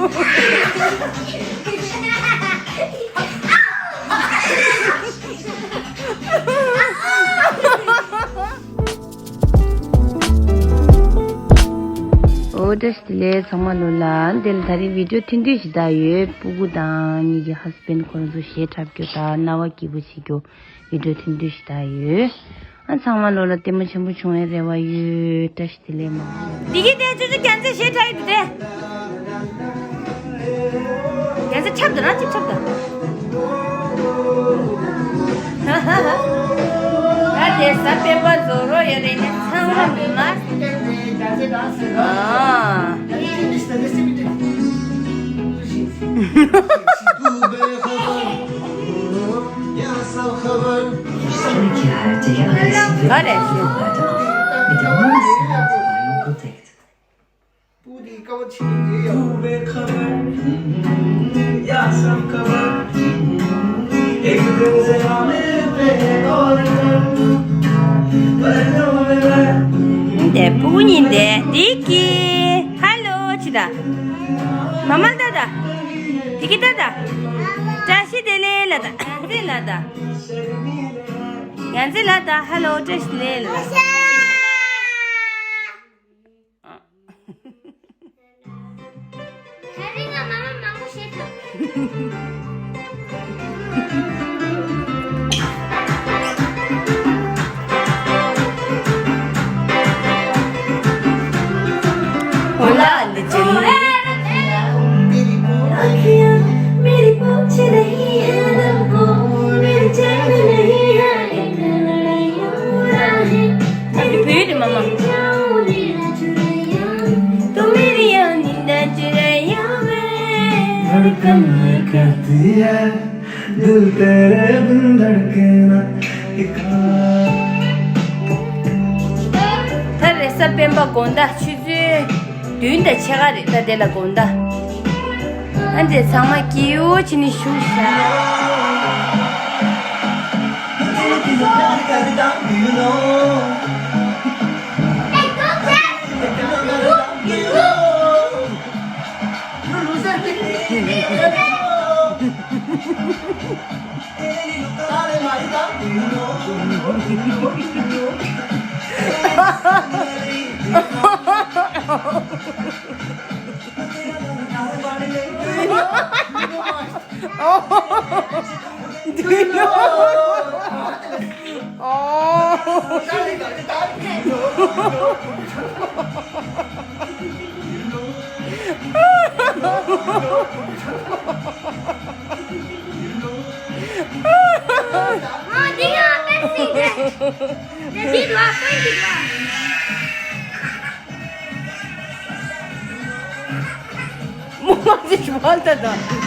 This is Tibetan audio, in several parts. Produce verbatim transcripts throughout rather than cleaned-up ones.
ཨོ་བཀྲ་ཤིས་བདེ་ལེགས་ཚང་མ་ལོ་ལ། འདི་ལ་ད་རིང་བི་ཌིའོ་ཐུང་ཐུང་ཞིག་བཏང་ཡོད། སྤུ་གུ་དང་ངེད་ཀྱི་ཧ་སི་བྷེན་ཌི་ཁོ་རང་ཚོ་གཞས་འཁྲབ་རྒྱུ་དང་རྣ་བ་སྐྱིད་པོ་བྱེད་རྒྱུ། བི་ཌིའོ་ཐུང་ཐུང་ཞིག་བཏང་ཡོད། ཨ་ཚང་མ་ལོ་ལ་ལྟད་མོ་ཆེན་པོ་བྱུང་བའི་རེ་བ་ཡོད། བཀྲ་ཤིས་བདེ་ལེགས་མ། འདི་གི་དེ་ཆུ་ཆུ་རྒྱལ་མཚན་གཞས་འཁྲབ་ཡི་འདུག་དེ། རྒྱལ་མཚན་འཁྲབ་དང་རང་གཅིག་འཁྲབ་དང་། ད་དེ་གཟའ་སྤེན་པ་རྫོགས་རོགས་ཡོད་རེད་ནས་ཚང་མ་མ། ཨ། ག་རེ་ཞུ། འདི་སྤུ་གུ་གཉིས་འདི་འདི་གི་ཧ་ལོ་ཅི་ད། མ་མ་ལ་ད་ད། འདི་གི་ད་ད། བཀྲ་ཤིས་བདེ་ལེགས་ལ་ད། བཀྲ་ཤིས་ལ་ད། ཡང་རྩེ་ལ་ད་ཧ་ལོ་བཀྲ་ཤིས་ལེ་ལ། ད་རིང་ང་མ་མ་མང་པོ་བཤད་ཐུབ། ད་རེས་གཟའ་སྤེན་པ་དགོང་དག་ཆུ་ཚོད་བདུན་དང་ཕྱེད་ཀ་རེད། ད་དེ་ལ་དགོང་དག་ཨ་འདྲས་ཚང་མ་སྐྱིད་པོ་བྱས་ནས་བཞུགས་ཤག་མོ་ང་ཚོ་ཞུ་བ་ལྟ་ད།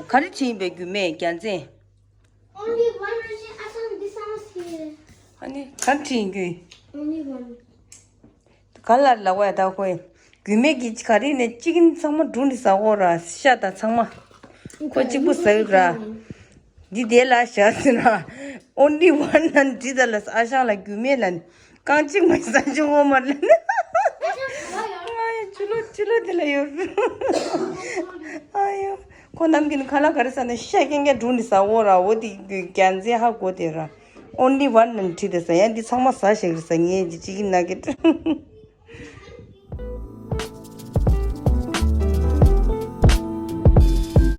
ག་རེ་བྲིས་ཡིན་པའི་རྒྱུ་མེད་རྒྱལ་མཚན། Only one ཞེས་ཨ་ཞང་འདི་ཚང་མ་ཟེར། ཨ་ནི་ག་རེ་བྲིས་ཡིན་རྒྱུ་ཡིན། Only one ག་ལ་ལབ་པ་ཡ། ད་ཁོས་རྒྱུ་མེད་ཀྱི་ག་རེ་ནས་གཅིག་ཚང་མ་འབྲུ་འདི་ཟ་གོ་ར་ཤ་ད་ཚང་མ། ཁོ་གཅིག་པུ་ཟ་གི་ར། འདི་དེ་ལ་བཞག་ཟེར་ན། Only one ནང་བྲིས་ད་ལ་ཨ་ཞང་ལ་རྒྱུ་མེད་ལ་ནི། རྐང་གཅིག་མ་ཟ་ཆོག་གོ་མ་ལ་ནི། ཨ་ཡོ་ཆུ་ལོ་ཆུ་ལོ་དེ་ལ་ཡོད། ཨ་ཡོ། ཁོ་ནམ་རྒྱུན་ཁ་ལག་ག་རེ་ཟ་ན་ཤ་རྐྱང་རྐྱང་འབྲུ་འདི་ཟ་གོ་ར། འོ་དེ་རྒྱལ་མཚན་ཧ་གོ་དེ་ར། Only one ནང་བྲིས་ད་ཟ་ཡ། འདི་ཚང་མ་ཟ་ཤེས་གི་ར། ཟ་ངེས་ཀྱི་གཅིག་གི་ན་གི།